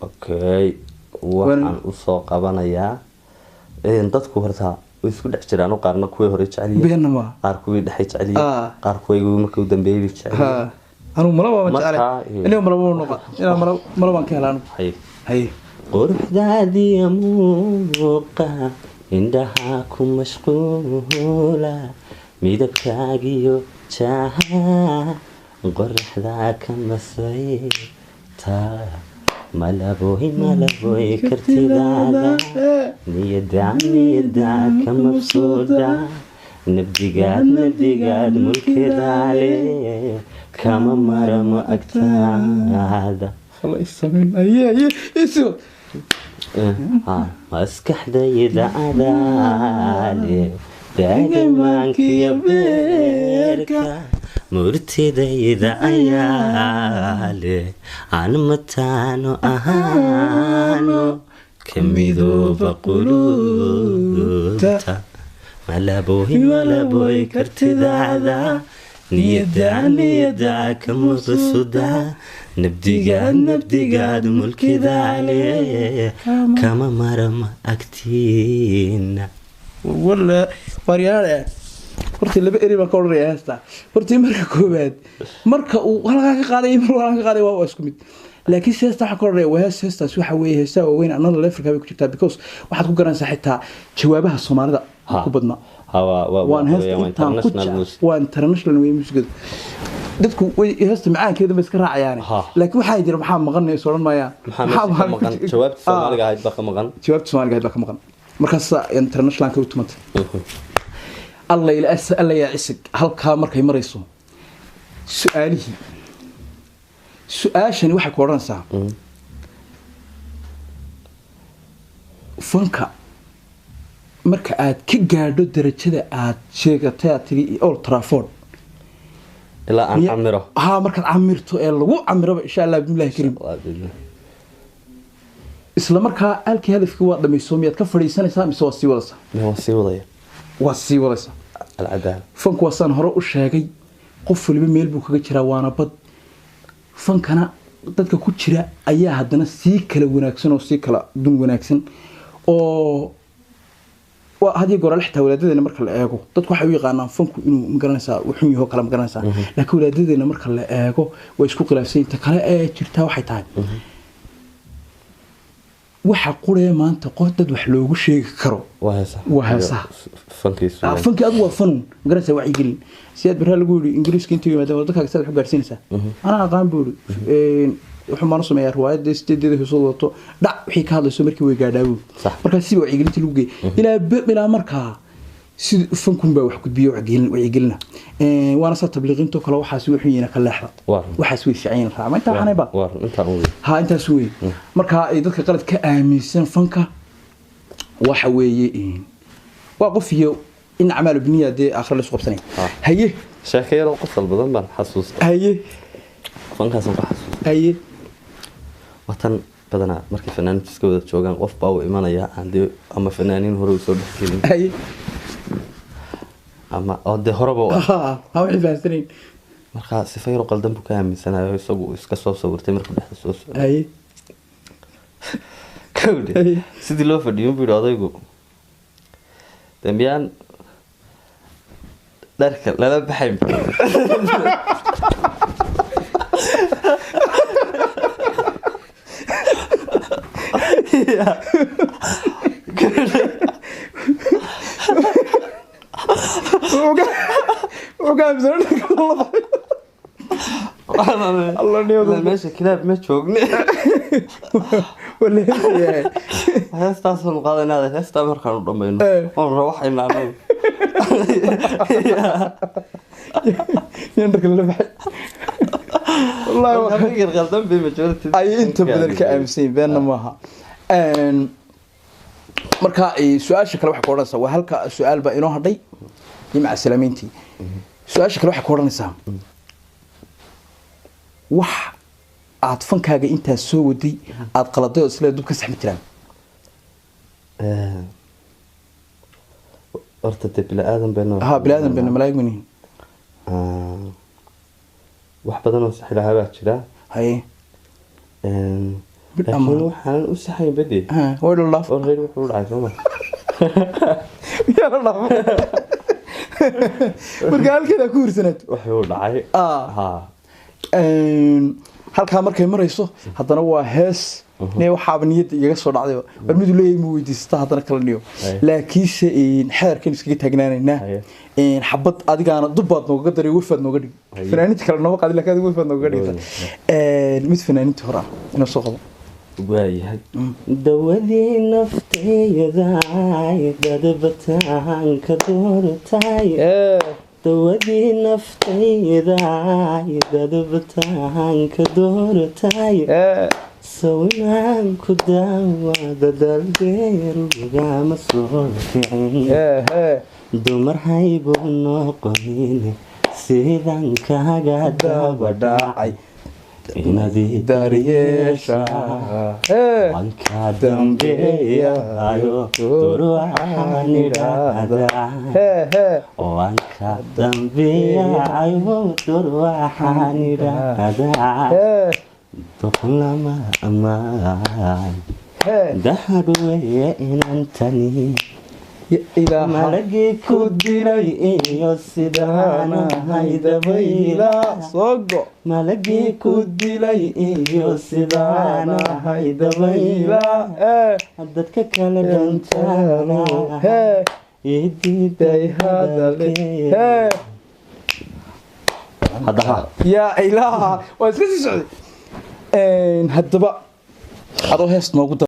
Okay, waxaan usoo qabanayaa dadku horta way isku dhex jiraan, qaarna kuwii hore jeceliye, Beenna maaha. qaar kuwii dhexe jeceliye, Ah. qaar kuwii markii u dambeeyay bay jeceliye. Ha, anugu malaba waan Marka, jeclay anigu, malaba noqa inaan malab malabaan ka helaa anugu. Haye. Haye. Quruxdaadiya muuqa indhaha ku mashquula, midabkaagiyo jaha qoraxda ka masayta, malaboy malaboy kartidaada, niyada niyada ka mabsuuda, nabdigaad nabdigaad mulkidaale, kama maramo agtaada. Allah isamin, haye haye, isu. Maskaxdayda adaale daagamaankiyo beerka, murtidayda ayaale aan mataano ahaano, ka midooba quluubta, malaboy malaboy kartidaada, niyada niyada ka maqsuda, nabdigaad nabdigaad mulkidaale, kama marama agtiina. Wala waryaale, horta laba eri baan ka odhanaya heesta. Horta marka koowaad, marka uu halkaa ka qaaday, marka halkaa ka qaaday waa isku mid, laakiin heesta waxaan ka odhanaya waa hees, heestaas waxa weeye heestaha waaweyn another levelka bay ku jirtaa, because waxaad ku garanaysaa xitaa jawaabaha Soomaalida ku badna. Waan heesta intaan ku waa international wey muusigadu, dadku way heesta macaankeeda bay iska raacayaan, laakiin waxaa jira maxaa maqan is odhan maayaan. Maxaa meesha ka maqan? Jawaabta Soomaaliga ahayd baa ka maqan. Jawaabta Soomaaliga ahayd baa ka maqan, markaas internationalka u tumantay. Alla ila alla yaa isig, halkaa markay marayso su-aalihii, su-aashani waxay ku odhanaysaa fanka marka aad ka gaadho darajada aad sheegatay, aad tiri Old Trafford ilaa aan camiro. Ha, markaad camirto ee lagu camiroba, insha Allah bismillahi karim, isla markaa halkii hadafkii waa dhamayso, miyaad ka fadhiisanaysaa mise waa sii wadaysaa? Waa sii wadaya. Waa sii wadaysaa. Alcadaala. Fanku waa saan hore u sheegay, qof waliba meel buu kaga jiraa, waana bad. Fankana dadka ku jira ayaa haddana sii kala wanaagsan oo sii kala dun wanaagsan, oo waa had iyo goor xitaa walaadadeena marka la eego, dadku waxay u yaqaanaan fanku inuu magaranaysaa uu xun yaho kale, magaranaysaa, laakiin walaadadeena marka la eego way isku khilaafsan yihiin. Ta kale ee jirtaa waxay tahay waxa quree maanta qof dad wax loogu sheegi karo waa heesaha. Waa heesaha. Fankiisu. Fankii adigu waa fanun, magaranaysaa, wacyigelin. Siyaad Barraa lagu yidhi Ingiriiska intuu yimaadeen waddankaaga sidaad wax u gaadhsiinaysaa, anaa aqaan buu yidhi, wuxuu maanu sameeyaa riwaayadda sideedeeda heesood wadato dhac wixii ka hadlayso markii way gaadhaa buu. Markaa siba wacyigelinta lagu geeyay ilaa markaa si fankun baa wax gudbiyo wacyigelin wacyigelina. Waana saa tabliiqintoo kale, waxaas way xun yihiin ka leexda, waxaas way fiican yihiin raac, ma intaa waxaanay ba Waa intaa un. Ha, intaas wey. Marka ay dadka qalad ka aaminsan fanka waxa weeye waa qof iyo in acmaal biniya dee aakhira la isku qabsanaya. Haye. Sheeko yaroo qosol badan baan xasuusta. Haye. Fankaasaan ku xasuusta. Haye. Watan badanaa markay fanaaniintu iska wada joogaan, qof baa u imanaya aan dee ama fanaaniin hore usoo dhexgelin Haye. ama oo dee horeba u ah. Ha, wixii fahansanayn. Marka sifa yaroo qaldan buu ka aaminsanayo, isagu uu iska soo sawirtay markuu dhexda soo socday. Haye. Kawdhe. Haye. Sidii loo fadhiyo buu yidhi odaygu, dee miyaan dharka lala baxayn? Wuxuu ka aaminsanaa dharka lala baxay. Allah niyadu. Meesha kilaab ma joogne. Wala heesayahay. Heestaasaan qaadanaada, heestaa markaan u dhamayno oon rawaxayna anagu. Yaan dharka lala baxay wallahi Fikir qaldan bay majority ay inta badan ka aaminsan yihiin, beenna maaha. Marka su-aasha kale waxay ku odhanaysaa, waa halka su-aal baa inoo hadhay iyo maca salaameyntii. Su-aasha kale waxay ku odhanaysaa, wax aad fankaaga intaas soo waday aad qaladay oo isla dub ka saxmi jiraan? Horta dee bini aadan baynu Ha, bini aadan baynu, malaa'ig manihin. Wax badan oo saxi lahaa baa jira. Haye. Mid Laakiin ama waxaan u saxayn bade. Ha, way la dhaaf. Already wuxuu dhacay, sooma? Yaa la dhaaf marka halkeeda ku hirsanaato. Wuxuu dhacay. Ah. Ha. Halkaa markay marayso haddana waa hees ne waxaaba niyadda igaga soo dhacdayba war miduu leeyahay ma weydiisata haddana kala niyo. Haye. Laakiinse xeerkan iskaga taagnaanaynaa. Haye. Xabad adigaana dubbaad noogaga daray, wafaad nooga dhig. Haye. Fanaaniinta kale nooma qaadin, laakiin adiga wafaad noogaga dhigta. Mid fanaaniinta hore ah inoo soo qabo. Waayahay. Dawadii nafteydaay, dadbataanka doortay. Dawadii nafteydaay, dadbataanka doortay. Sawinaan ku daawada daldeerugama soo kicin. Dumar haybu noqonin sidan kaaga dabadhacay inadii daryeesha. Wanka dambeeyayo durwaxaan idhaahdaa. Wanka dambeeyayo durwaxaan idhaahdaa. Doqlama amaan dahab weeye inantani. Ilaaha. Malagii ku dilay iyo sidaanahay dabayla. Soo go. Malagii ku dilay iyo sidaanahay dabayla. Dadka kala dhantaana idiiday hadalkee haddaha. Yaa ilaaha, waa iska sii socday. Haddaba adoo hees noogu dar.